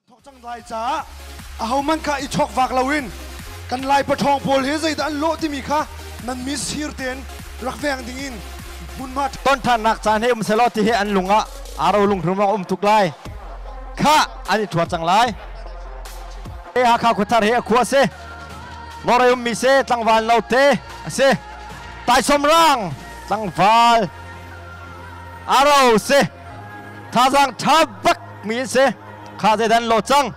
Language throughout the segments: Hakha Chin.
Thawk cang lai caah ahohmanh kha i chawkvak loin kan Lai paṭhawng pawl hi zeidah an lawh timi kha nan mitsir tein rak veng dingin hmunhma Ton ṭhannak caan he um selaw ti hi an lung ah aa ro lunghrum a um tuk lai. Khah an i ṭhua cang lai. Hakha khuathar hi a khua si. Norway ummi si, tlangval note a si. Taisawm rang tlangval aro si. Thazaang ṭha bak mi an si. Kha zeidan lo cang.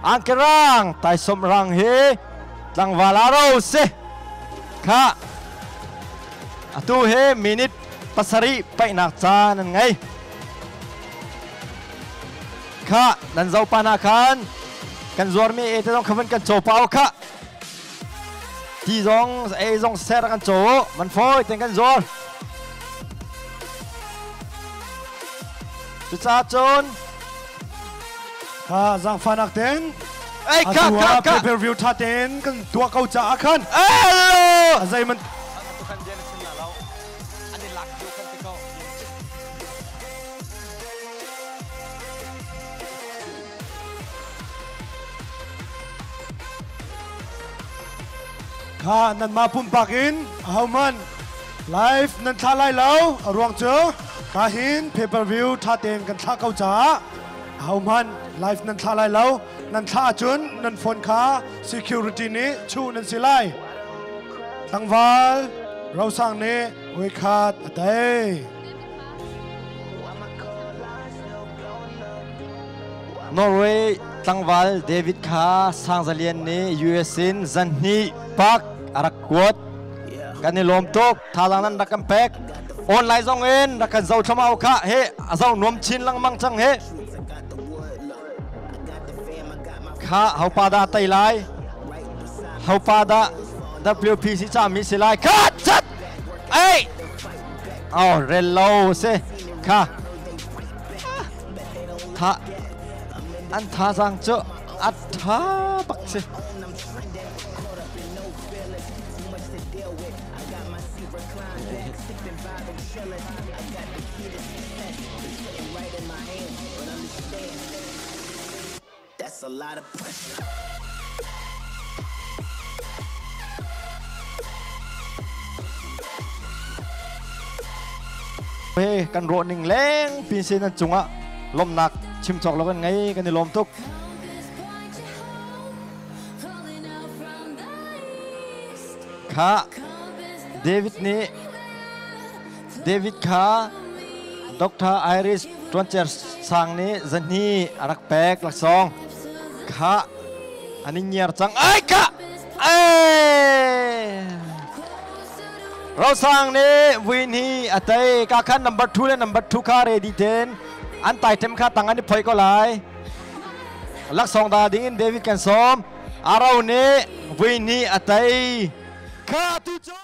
Angki rang taisawm rang hi tlangval aro si. Kha atu hi minute 7 paihnak caan an ngei. Kha nan zopa hna khan kan zuarmi e te zong kha van kan caw pau kha. Ti zong ei zong ser kan caw man fawi ten kan zuar. Cucaah cun Kha zaangfahnak ten Ei kha atu kha ah kha pay per view tha ten kan tuah ko caah khan Hello a zeiman Kha nanmah pumpak in ahohmanh live nan thlah lai lo. A ruang cu ka hin pay per view ṭha tein kan thlah ko caah ahohmanh live nan thlah lai lo. Nan thlah ahcun nan phone kha security nih chuh nan si lai. Tlangval Rosang nih voikhat a tei. Norway tlangval David kha Sangzalian nih US in zanhnih pak a rak kuat. Kan i lawm tuk. Thazaang nan rak kan pek. Online zong in rak kan zoh thlamau kha he a zoh nuam chin lengmang cang he. Kha hopa dah tei lai? Hopa dah WPC cami si lai? Kha chat! Ei! Oh, rel lo si. Kha Tha an thazaang cu a ṭha bak si. He kan rawh ning leng pin sin an cungah lawmhnak chim cawk lo kan ngei kan i lawm tuk. Kha David nih David kha Dr. Iris Tuancer Sang nih zahni a rak pek laksawng kha an i ngiar cang ai ka ai Rosang nih win hi a tei ka khan number 2 le number 2 kha ready ten an taitem kha tang an i phoi ko lai laksawng da ding in David kan sawm Aro nih win hi a tei kha tu cu.